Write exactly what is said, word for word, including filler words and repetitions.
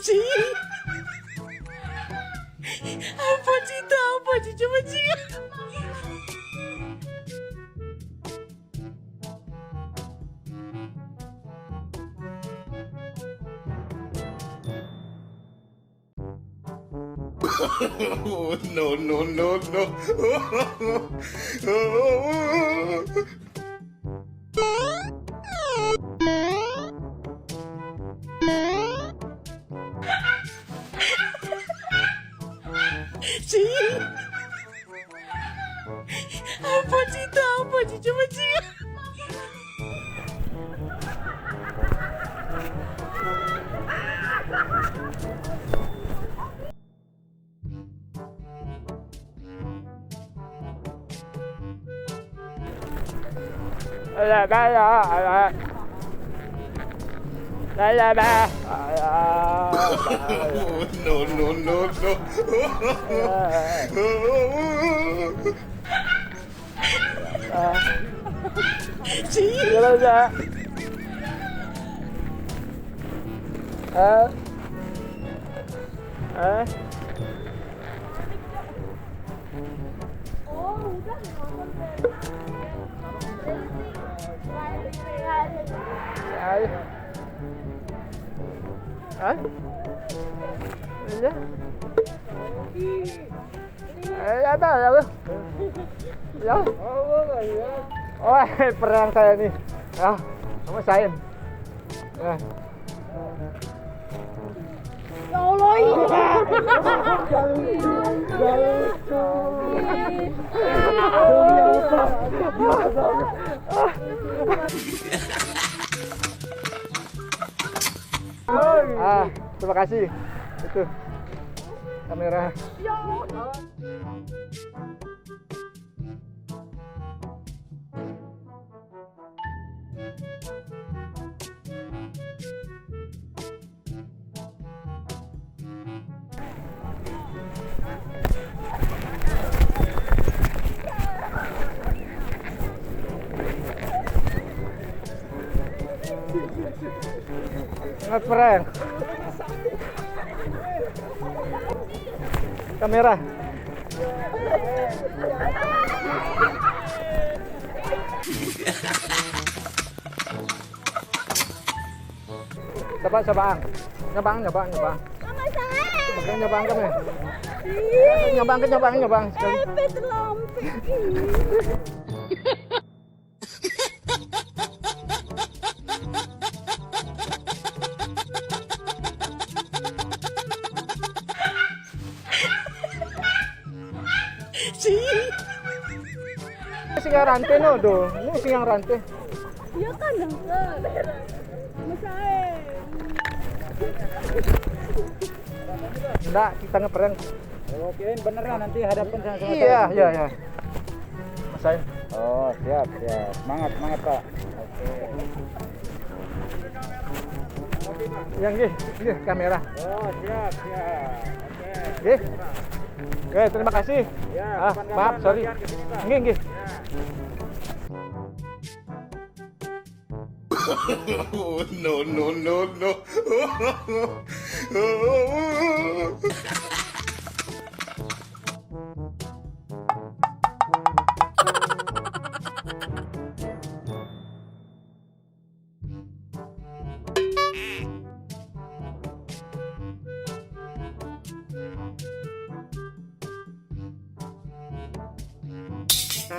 Sih. Apa sih itu? Apa sih? Coba sih. No, no, no, no. Sih. Apa sih itu? Apa sih? Coba sih. Alah, alah, alah. Alah, alah. Alah. No, no, no, no. Ah. Sih. Jalan, Cak. Ah. Ah. Ayo. Hah? Iya. Eh, ya, dah, ya, Bang. Ya. Oh, prank saya nih. Ah, kamu sain. Eh. Ya Allah, iya. Ah, terima kasih. Itu kamera. Ya Allah. Ngeprank. Kamera. Coba, coba. Nyabang, nyabang, nyabang. Mama saya. Coba nyabang kami. Ih. Nyabang ke, nyabang, nyabang. Sekali. Eh, terlambat. Sing yang rante no do. Ini sing yang rante. Iya kan, Uncle? Masain. Enggak, kita ngeprank. Oke, beneran nanti hadapin sama-sama. Iya, iya, iya. Masain. Oh, siap, siap. Semangat, semangat, Pak. Oke. Yang nggih, nggih kamera. Oh, siap, siap. Oke. Nggih. Oke, terima kasih. Ya, ah, kapan-kapan maaf, sorry. Latihan ke sini, Pak. Nggih, nggih. Ya. No, no, no, no. Sí.